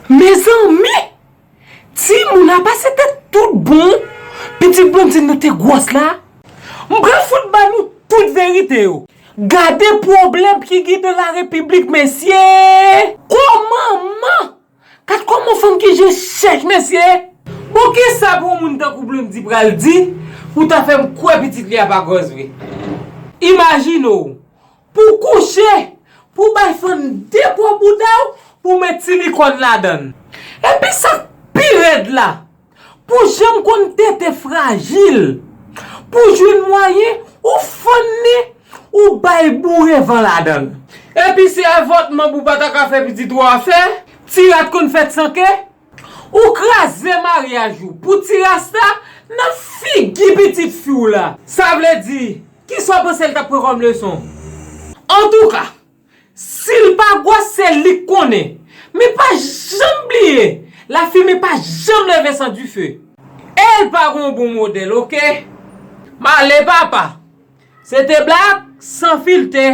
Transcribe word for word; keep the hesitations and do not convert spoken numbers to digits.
Mezanmi! Timoun apa se te tout bon pitit Blondine nou te gwòs la? M pral fout ba nou tout verite yo. Gade pwoblèm ki gen nan larepiblik, mesye! Kòman man Kat kòman fanm ki je chèch, mesye! Bon, kisa pou yon moun tankou Blondy pral di pou ta fè m kwè pitit li a pa gwòs vre? Imajine w, pou kouche, pou bay fann de bò bouda w, pou met silikòn ladan l. Epi sa k pi rèd la, pou jan m konn tete frajil, pou jwenn mwayen, ou fann li, ou bay boure van ladan l. Epi se avòtman pou pa ta ka fè pitit ou a fè, ti rat konn fèt san ke, ou kraze maryaj ou pou ti rasta nan figi pitit fi w la. Sa vle di, kisa w panse l t ap pran kòm leson? Antouka, si l pa gwòs, se li k konnen. Men pa janm bliye, lafimen pa janm leve san dife. E l pa gon bon modèl, oke? M ale, papa. Se te Black san filtè.